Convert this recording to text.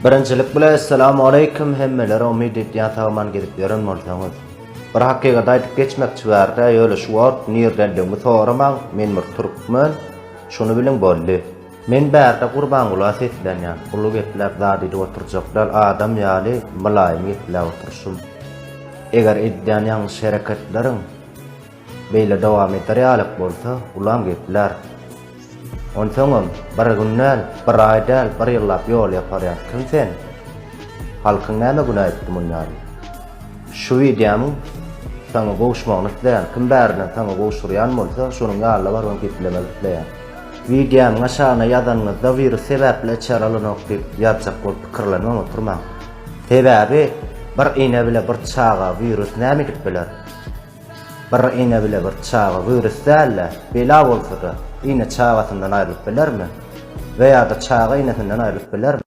Birinjilik bile Esselamu Aleýkum hemmelere umyt edýän sagman gezip ýören bolsaňyz. Bir hakykaty aýdyp geçmekçi bärde ýöne şu wagt nirdendigimi soramaň men bir türkmen şuny biliň boldy. Men bärde Gurbangula seslenýän uly gepläp zat edip oturjak däl adam ýaly mylaýym gepläp oturşym. Eger edýän ýalňyş hereketleriň Beýle dowam eder ýalyk bolsa, ulam geplär. Onsoňam, bir gün däl, bir aý däl, bir ýyllap ýol ýaparýan kim sen? Halkyň näme günä etdi mun ýaly? Şu wideomyň saňa gowuşmagyny isleýän, kim bärden saňa gowşurýan bolsa, şonuň ýalyna barybam geplemek isleýän. Wideomyň aşagyna ýazanyňyzda wirus sebäpli içeri alanok diýip ýazjak bolup pikirlenmän oturmaň. Sebäbi bir ene bile bir çaga wirus näme edip biler? Bir ene bile bir çaga wirus däl-de, bela bolsa-da, ene çagasyndan aýrylyp bilermi? We ýa-da çaga enesinden aýrylyp bilermi?